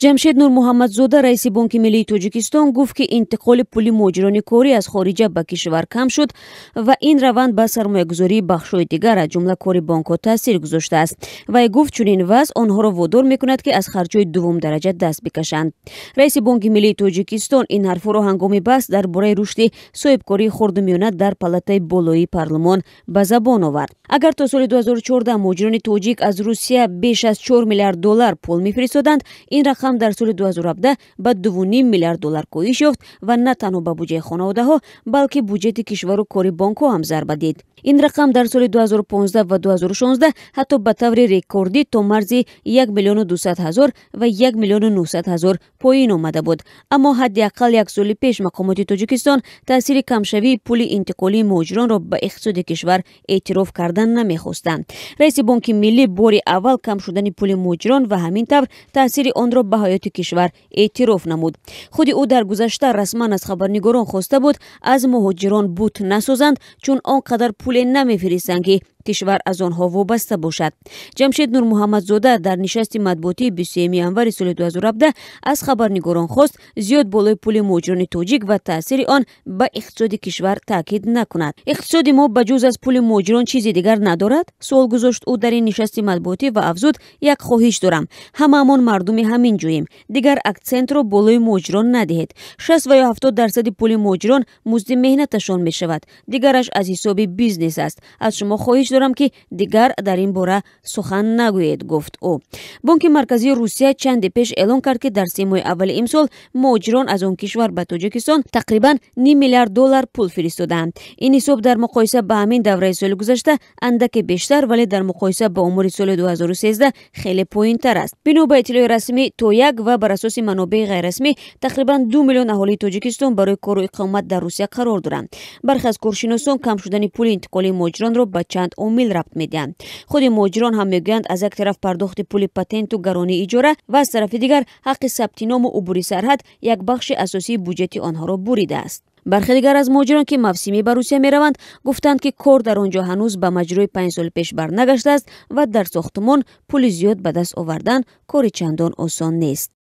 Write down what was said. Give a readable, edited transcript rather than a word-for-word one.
Ҷамшед Нурмуҳаммадзода, раиси Бонки миллии Тоҷикистон, гуфт, ки интиқоли пули муҳоҷирони корӣ аз хориҷа ба кишвар кам шуд ва ин раванд ба сармоягузории бахшҳои дигар, аз ҷумла кори бонкҳо, таъсир гузоштааст. Вай гуфт, чунин вазъ онҳоро водор мекунад, ки аз харҷҳои дуввумдараҷа даст бикашанд. Раиси Бонки миллии Тоҷикистон ин ҳарфҳоро ҳангоми баҳс дар бораи рушди соҳибкории хурду миёна дар палатаи болоии парлумон ба забон овард. Агар то соли 2014 муҳоҷирони тоҷик аз Русия беш аз 4 миллиард доллар пул мефиристоданд, ин рақам дар соли 2017 ба 2,5 миллиард доллар коҳиш ёфт ва на танҳо ба буҷаи хонаводаҳо, балки буҷети кишвару кори бонкҳо ҳам зарба дид. Ин рақам дар соли 2015 ва 2016 ҳатто ба таври рекордӣ то марзи 1 миллиону 200 ҳазор ва 1 миллиону 900 ҳазор поин омада буд. Аммо ҳадди ақал як соли пеш мақомоти Тоҷикистон таъсири камшавии пули интиқолии муҳоҷиронро ба иқтисоди кишвар эътироф кардан намехостанд. Раиси Бонки миллӣ бори аввал кам шудани пули муҳоҷирон ва ҳамин тавр таъсири онро ба ҳаёти кишвар эътироф намуд. Худи ӯ дар гузашта расман аз хабарнигорон хоста буд, аз муҳоҷирон бут насозанд, чун он қадар пуле намефиристанд, ки кишвар аз онҳо вобаста бошад. Ҷамшед Нурмуҳаммадзода дар нишасти матбуотии 23 январи соли 2017 аз хабарнигорон хост, зиёд болои пули муҳоҷирони тоҷик ва таъсири он ба иқтисоди кишвар таъкид накунад. «Иқтисоди мо ба ҷуз аз пули муҳоҷирон чизи дигар надорад?» — суол гузошт ӯ дар ин нишасти матбуотӣ ва афзуд: «Як хоҳиш дорам: ҳамаамон мардуми ҳамин ҷоем, дигар акцентро болои муҳоҷирон надиҳед. 60 ва ё 70% пули муҳоҷирон музди меҳнаташон мешавад, дигараш аз ҳисоби бизнес аст. Аз шумо хоҳиш дорам, ки дигар дар ин бора сухан нагӯед», — гуфт ӯ. Бонки марказии Русия чанде пеш эълон кард, ки дар 3 моҳи аввали имсол муҳоҷирон аз он кишвар ба Тоҷикистон тақрибан ним миллиард доллар пул фиристодаанд. Ин ҳисоб дар муқоиса ба ҳамин давраи соли гузашта андаке бештар, вале дар муқоиса ба омори соли 2013 хеле поинтар аст. Бино ба иттилои расмӣ то як ва бар асоси манобеи ғайррасмӣ, тақрибан 2 миллион аҳолии Тоҷикистон барои кору иқомат дар Русия қарор доранд. Бархе аз коршиносон кам шудани пули интиқолии муҳоҷиронро ба чанд омил рабт медиҳанд. Худи муҳоҷирон ҳам мегӯянд, аз як тараф пардохти пули патенту гаронии иҷора ва аз тарафи дигар ҳаққи сабти ному убури сарҳад як бахши асосии буҷети онҳоро буридааст. Бархе дигар аз муҳоҷирон, ки мавсимӣ ба Русия мераванд, гуфтанд, ки кор дар он ҷо ҳанӯз ба маҷрои 5 соли пеш барнагаштааст ва дар сохтмон пули зиёд ба даст овардан кори чандон осон нест.